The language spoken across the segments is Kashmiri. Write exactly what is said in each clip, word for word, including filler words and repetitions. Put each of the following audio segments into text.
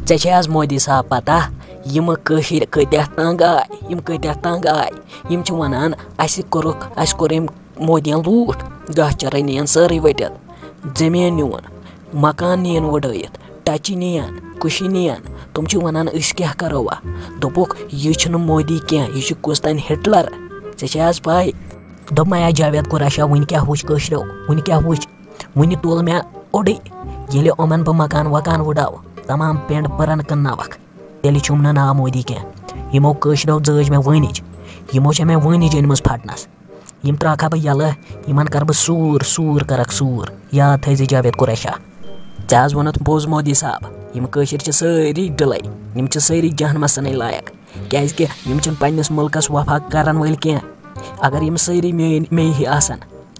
ژےٚ چھے آز مودی صاحب پتہ، یِم کٲشِرۍ کۭتیٛاہ تنگ آے، یِم کۭتیٛاہ تنگ آے۔ یِم چھِ وَنان، اَسہِ کوٚرُکھ، اَسہِ کوٚر أمۍ مودیَن لوٗٹھ، گاسہٕ چرٲے نِیَن سٲرٕے ؤٹِتھ، زٔمیٖن نیوٗن، مکان نِیَن وٕڈٲیِتھ، ٹَچہِ نِیَن، کُشہِ نِیَن۔ تِم چھِ وَنان، أسۍ کیٛاہ کَرو وۄنۍ؟ دوٚپُکھ، یہِ چھُنہٕ مودی کینٛہہ، یہِ چھُ کُس تام ہِٹلَر۔ ژےٚ چھے آز پَے؟ دوٚپمَے، آ جاوید قریشا، وٕنہِ کیٛاہ وٕچھ کٲشرٮ۪و؟ وٕنہِ کیٛاہ وٕچھ؟ وٕنہِ تُل مےٚ اوٚڑُے۔ ییٚلہِ یِمَن بہٕ مکان وکان وٕڈاو، تمام پینٹ پٔرن کٕنناوَکھ، تیٚلہِ چھُم نہٕ ناو مودی کینٛہہ۔ یِمو کٲشرٮ۪و زٲج مےٚ وٲنِج، یِمو چھےٚ مےٚ وٲنِج أنمٕژ پھٹنَس۔ یِم ترٛاوکھا بہٕ یَلہٕ، یِمَن کَرٕ بہٕ سوٗر، سوٗر کَرَکھ سوٗر۔ یاد تھٲیزِ جاوید قریشا۔ ژےٚ حظ ووٚنُتھ، بوز مودی صاحب، یِم کٲشِرۍ چھِ سٲری ڈِلَے، یِم چھِ سٲری جہنمَس ژھٕنٕنۍ لایق، کیٛازِکہِ یِم چھِنہٕ پنٛنِس مُلکَس وفا کَرَن وٲلۍ کینٛہہ۔ اگر یِم سٲری میٛٲنۍ، مے ہی آسَن،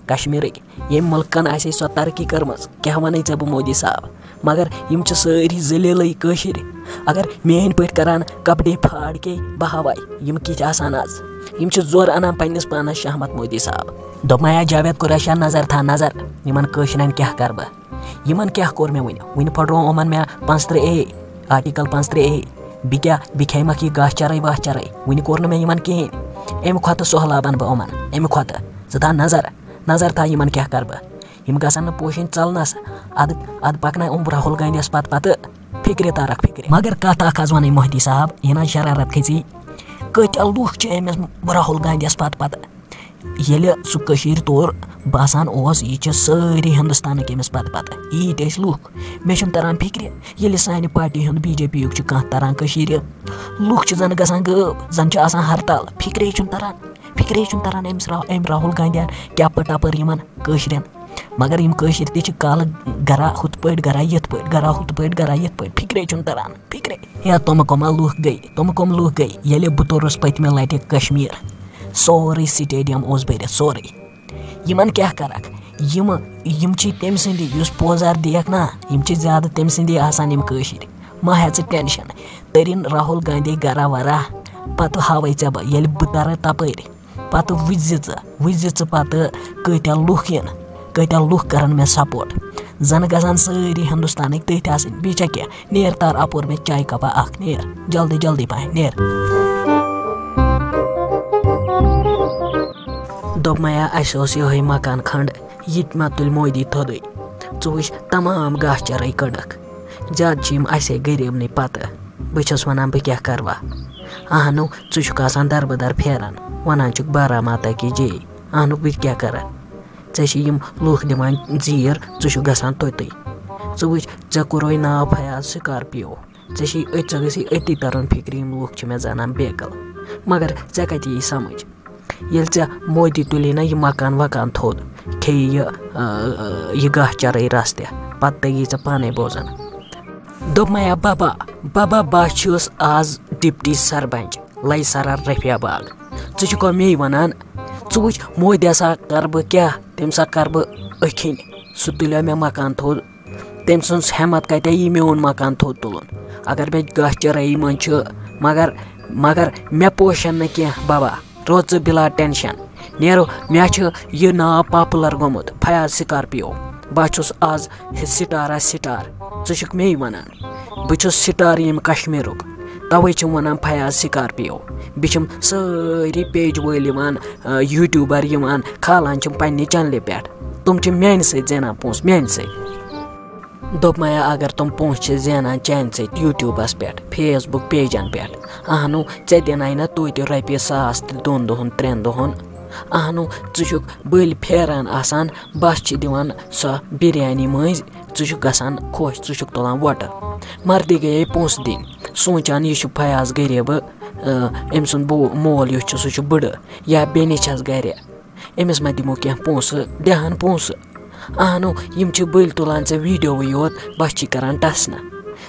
کشمیٖرٕکۍ، ییٚمہِ مُلکَن آسہِ ہے سۄ ترقی کٔرمٕژ، کیٛاہ وَنَے ژےٚ بہٕ مودی صاحب؟ مگر یِم چھِ سٲری ذٔلیٖلٕے کٲشِرۍ۔ اگر میٛٲنۍ پٲٹھۍ کَران کَپڑے پھاڑ کے بہاوَے، یِم کِتھۍ آسان آز؟ یِم چھِ زورٕ اَنان پنٛنِس پانَس شہمت مودی صاحب۔ دوٚپمَے، آ جاوید قریشا، نظر تھاو نظر، یِمَن کٲشرٮ۪ن کیٛاہ کَرٕ بہٕ؟ یِمَن کیٛاہ کوٚر مےٚ وٕنہِ؟ وٕنہِ پھٕٹروو یِمَن مےٚ پانٛژترٕٛہ اے، آرٹیکل پانٛژترٕٛہ اے۔ بہٕ کیٛاہ، بہٕ کھیٚیہِ مَکھ یہِ گاسہٕ چرٲے واسہٕ چرٲے؟ وٕنہِ کوٚر نہٕ مےٚ یِمَن کِہیٖنۍ۔ اَمہِ کھۄتہٕ سہلاب اَنہٕ بہٕ یِمَن، اَمہِ کھۄتہٕ۔ ژٕ تھاو نظر، نظر تھاو یِمَن کیٛاہ کَرٕ بہٕ۔ یِم گژھن نہٕ پوشِنۍ ژَلنَس۔ اَدٕ، اَدٕ پَکناے یِم راہُل گاندھیَس پَتہٕ پَتہٕ۔ فِکرِ تارَکھ فِکرِ۔ مگر کَتھ اَکھ حظ وَنَے مودی صاحب، یہِ نہ شرارت کھٔژی۔ کۭتیٛاہ لُکھ چھِ أمِس راہُل گاندھیَس پَتہٕ پَتہٕ۔ ییٚلہِ سُہ کٔشیٖرِ تور باسان اوس، یہِ چھِ سٲری ہِندُستانٕکۍ أمِس پَتہٕ پَتہٕ۔ ییٖتۍ ٲسۍ لُکھ۔ مےٚ چھُنہٕ تَران فِکرِ، ییٚلہِ سانہِ پارٹی ہُنٛد بی جے پی یُک چھُ کانٛہہ تَران کٔشیٖرِ، لُکھ چھِ زَن گژھان غٲب، زَن چھِ آسان ہرتال۔ فِکرے چھُنہٕ تَران، فِکرے چھُنہٕ تَران أمِس را-، أمۍ راہُل گاندھیَن کیٛاہ پٔٹ اَپٲرۍ یِمَن کٲشرٮ۪ن۔ مگر یِم کٲشِرۍ تہِ چھِ کالہٕ گرا ہُتھ پٲٹھۍ، گرا یِتھ پٲٹھۍ، گرا ہُتھ پٲٹھۍ، گرا یِتھ پٲٹھۍ، فِکرے چھُنہٕ تَران، فِکرے۔ یا تِم کٕم لُکھ گٔے، تِم کٕم لُکھ گٔے، ییٚلہِ بہٕ توٚرُس پٔتمہِ لَٹہِ کشمیٖر، سورُے سٹیڈیم اوس بٔرِتھ، سورُے۔ یِمَن کیٛاہ کَرَکھ؟ یِم، یِم چھِ تٔمۍ سٕنٛدی، یُس پوزار دِیَکھ نا، یِم چھِ زیادٕ تٔمۍ سٕنٛدی آسان یِم کٲشِرۍ۔ مہ ہےٚ ژٕ ٹٮ۪نشَن، تٔرِن راہُل گاندھی گرا ورا، پَتہٕ ہاوَے ژےٚ بہٕ، ییٚلہِ بہٕ تَرٕ تَپٲرۍ۔ پتہٕ وٕچھ زِ ژٕ، وٕچھ زِ ژٕ پتہٕ کۭتیٛاہ لُکھ یِن، کۭتیٛاہ لُکھ کرن مےٚ سپورٹ۔ زن گژھن سٲری ہندوستانٕکۍ تٔتھۍ آسٕنۍ۔ بیٚیہِ چھا کینٛہہ؟ نیر تار اپور مےٚ چایہِ کپا اکھ، نیر جلدی جلدی پہن، نیر۔ دوٚپمَیا، اَسہِ اوس یِہوٚے مکان کھنٛڈ، یہِ تہِ ما تُلہِ مودی تھوٚدُے؟ ژٕ وٕچھ، تمام گاسہٕ چرٲے کٔڈٕکھ۔ زیادٕ چھِ یِم اَسے غریٖبنٕے پتہٕ۔ بہٕ چھَس وَنان، بہٕ کیٛاہ کَرٕ وۄنۍ؟ اہنو، ژٕ چھُکھ آسان دربٕدر پھیران، وَنان چھُکھ بارہ ماتا کی جے۔ اہنو، بہٕ تہِ کیٛاہ کَرٕ؟ ژےٚ چھِ یِم لوٗکھ دِوان زیٖر، ژٕ چھُکھ گژھان توٚتُے۔ ژٕ وٕچھ، ژےٚ کوٚرُے ناو فیاض سکارپیو، ژےٚ چھِ أتھۍ، ژےٚ گژھی أتی تَرُن فِکرِ، یِم لوٗکھ چھِ مےٚ زانان بیقٕل۔ مگر ژےٚ کَتہِ یی سَمٕجھ؟ ییٚلہِ ژےٚ مودی تُلی نہ یہِ مکان وکان تھوٚد، کھیٚیہِ یہِ، آ، آ، یہِ گاہ چرٲے رستہِ، پتہٕ تہِ یی ژےٚ پانے بوزان۔ دوٚپمَے، بابا، بابا، بہٕ چھُس آز ڈپٹی سرپنچ لیسرا رفیع باغ۔ ژٕ چھُکھ مے وَنان، ژٕ وٕچھ، مودی ہسا کَرٕ بہٕ کیٛاہ، تٔمۍ سا کَرٕ بہٕ أکھِنۍ۔ سُہ تُلیو مےٚ مکان تھوٚد۔ تٔمۍ سٕنٛز ہٮ۪مت کَتہِ یی میون مکان تھوٚد تُلُن؟ اگر مےٚ گاسہٕ چرٲیی منٛز چھُ، مگر، مگر مےٚ پوشن نہٕ کینٛہہ بابا۔ روز ژٕ بِلا ٹٮ۪نشن۔ نیرو، مےٚ چھُ یہِ ناو پاپولر گوٚمُت، فیاض سکارپیو۔ بہٕ چھُس آز سٹارا سٹار۔ ژٕ چھُکھ مے وَنان، بہٕ چھُس سٹار ییٚمہِ کشمیٖرُک۔ توے چھِم وَنان فیاض سکارپیو۔ بیٚیہِ چھِم سٲری پیج وٲلۍ یِوان، آ، یوٗٹیوٗبر یِوان، کھالان چھِم پننہِ چینلہِ پٮ۪ٹھ۔ تِم چھِ میانہِ سۭتۍ زینان پونٛسہٕ، میانہِ سۭتۍ۔ دوٚپمَے، اگر تِم پونٛسہٕ چھِ زینان چانہِ سۭتۍ یوٗٹیوٗبَس پٮ۪ٹھ، فیس بُک پیجَن پٮ۪ٹھ، اہنو، ژےٚ دِنَے نہ توتہِ رۄپیہِ ساس تہِ دۄن دۄہَن، ترٛٮ۪ن دۄہَن۔ اہنو، ژٕ چھُکھ بٔلۍ پھیران آسان، بَس چھِ دِوان سۄ بِریانی مٔنٛزۍ، ژٕ چھُکھ گژھان خۄش، ژٕ چھُکھ تُلان وۄٹہٕ۔ مَردٕے گٔیے پونٛسہٕ دِنۍ، سونٛچان، یہِ چھُ فیاض غریٖبہٕ، آ، أمۍ سُنٛد بو-، مول یُس چھُ، سُہ چھُ بٕڑٕ، یا بیٚنہِ چھَس گَرِ۔ أمِس ما دِمو کینٛہہ پونٛسہٕ؟ دِہَن پونٛسہٕ۔ اہنو، یِم چھِ بٔلۍ تُلان ژےٚ ویٖڈیووٕے یوت، بَس چھی کَران ٹَسنہٕ۔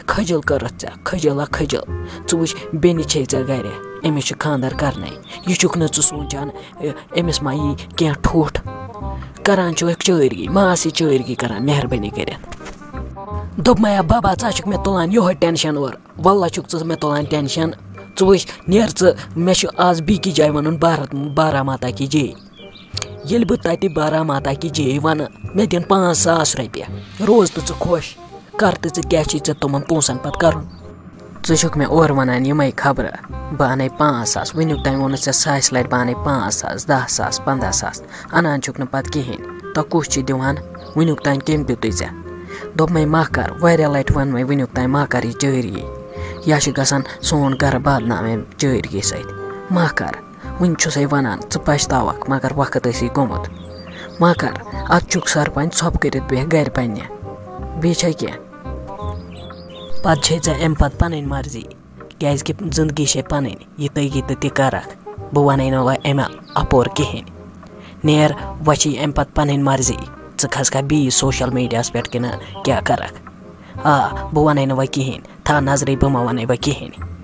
کھٔجِل کٔرٕتھ ژےٚ، کھٔجِل ہا کھٔجِل۔ ژٕ وٕچھ، بیٚنہِ چھے ژےٚ گَرِ، أمِس چھِ خانٛدَر کَرنَے۔ یہِ چھُکھ نہٕ ژٕ سونٛچان، اے، أمِس ما یی کینٛہہ ٹھوٚٹھ؟ کَران چھُ أکۍ چٲرگی، ما آسہِ چٲرگی کَران، مہربٲنی کٔرِتھ۔ دوٚپمَے، بابا، ژٕ ہا چھُکھ مےٚ تُلان یِہوٚے ٹٮ۪نشَن اورٕ۔ وَللہ چھُکھ ژٕ مےٚ تُلان ٹٮ۪نشَن۔ ژٕ وٕچھ، نیر ژٕ، مےٚ چھُ آز بیٚکِس جایہِ وَنُن بھارت، بارہ ماتا کی جے۔ ییٚلہِ بہٕ تَتہِ بارہ ماتا کی جے وَنہٕ، مےٚ دِن پانٛژھ ساس رۄپیہِ۔ روز تہٕ ژٕ خۄش، کَر تہٕ ژٕ کیٛاہ چھُے ژےٚ تِمَن پونٛسَن پَتہٕ کَرُن۔ ژٕ چھُکھ مےٚ اورٕ وَنان یِمَے خبرٕ، بہٕ اَنَے پانٛژھ ساس، وٕنیُک تام ووٚنُتھ ژےٚ ساسہِ لَٹہِ بہٕ اَنَے پانٛژھ ساس، دَہ ساس، پنٛداہ ساس، اَنان چھُکھ نہٕ پَتہٕ کِہیٖنۍ۔ تۄہہِ کُس چھِ دِوان؟ وٕنیُک تام کٔمۍ دیُتُے ژےٚ؟ دوٚپمَے مہ کَر، واریاہ لَٹہِ ووٚنمَے وٕنیُک تام مہ کَر یہِ چٲری۔ یا چھِ گژھان سون گَرٕ بدنام اَمہِ چٲرگی سۭتۍ۔ مہ کَر، وٕنہِ چھُسَے وَنان، ژٕ پَشتاوَکھ، مگر وقت ٲسی گوٚمُت۔ مہ کَر، اَتھ چھُکھ سرپنچ ژھۄپہٕ کٔرِتھ بیٚہہ گَرِ پنٛنہِ۔ بیٚیہِ چھےٚ کینٛہہ؟ پَتہٕ چھے ژےٚ اَمہِ پَتہٕ پَنٕنۍ مرضی، کیٛازِکہِ زِندگی چھے پَنٕنۍ، یہِ تٔگی تہٕ تہِ کَرَکھ۔ بہٕ وَنَے نہٕ وۄنۍ اَمہِ اَپور کِہیٖنۍ۔ نیر، وۄنۍ چھے اَمہِ پَتہٕ پَنٕنۍ مرضی، ژٕ کھسکھا بیٚیہِ سوشل میٖڈیاہَس پٮ۪ٹھ کِنہٕ کیٛاہ کَرَکھ؟ آ، بہٕ وَنَے نہٕ وۄنۍ کِہیٖنۍ، تھاو نظرٕے، بہٕ ما وَنَے وۄنۍ کِہیٖنۍ۔